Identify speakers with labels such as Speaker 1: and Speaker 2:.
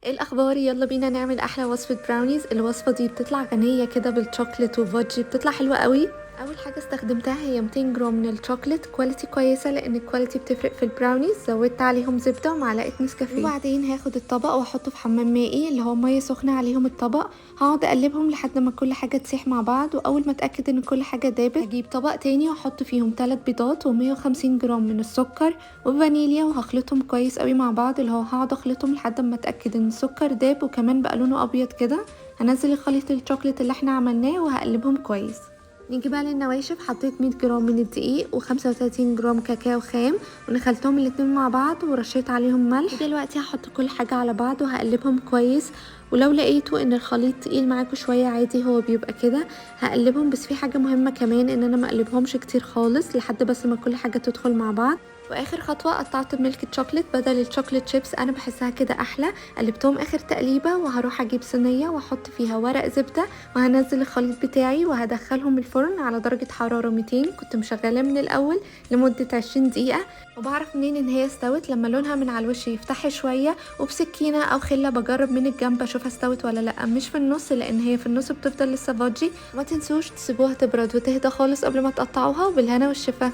Speaker 1: ايه الاخبار؟ يلا بينا نعمل احلى وصفة براونيز. الوصفة دي بتطلع غنية كده بال chocolate و fudgy، بتطلع حلوة قوي. اول حاجة استخدمتها هي 200 جرام من ال chocolate، quality كويسة لان ال quality بتفرق في البراونيز. زودت عليهم زبدة ومعلقة نسكافيه، وبعدين هاخد الطبق واحطه في حمام مائي اللي هو مية سخنة عليهم الطبق. هقعد اقلبهم لحد ما كل حاجة تسيح مع بعض، واول ما اتاكد ان كل حاجة دابت هجيب طبق تاني واحط فيهم 3 بيضات و150 جرام من السكر وفانيليا، وهخلطهم كويس قوي مع بعض، اللي هو هقعد اخلطهم لحد ما اتاكد ان السكر داب وكمان بقى لونه ابيض كده. هنزل الخليط الشوكليت اللي احنا عملناه وهقلبهم كويس. نيجي بقى للنواشف. حطيت 100 جرام من الدقيق و35 جرام كاكاو خام ونخلتهم الاتنين مع بعض ورشيت عليهم ملح. دلوقتي هحط كل حاجة على بعض وهقلبهم كويس، ولو لقيتوا ان الخليط تقيل معاكم شوية عادي هو بيبقى كده. هقلبهم، بس في حاجة مهمة كمان ان انا ما اقلبهمش كتير خالص لحد بس ما كل حاجة تدخل مع بعض. واخر خطوة قطعت milk chocolate بدل ال chocolate chips، انا بحسها كده احلى. قلبتهم اخر تقليبه، وهروح اجيب صينية واحط فيها ورق زبدة وهنزل الخليط بتاعي وهدخلهم الفرن على درجه حرارة 200، كنت مشغلاه من الاول لمدة 20 دقيقة. وبعرف منين ان هي استوت؟ لما لونها من على الوش يفتح شوية، وبسكينه او خله بجرب من الجنب اشوفها استوت ولا لا، مش في النص لان هي في النص بتفضل لسه fudgy. ما تنسوش تسيبوها تبرد وتهدى خالص قبل ما تقطعوها، وبالهنا والشفا.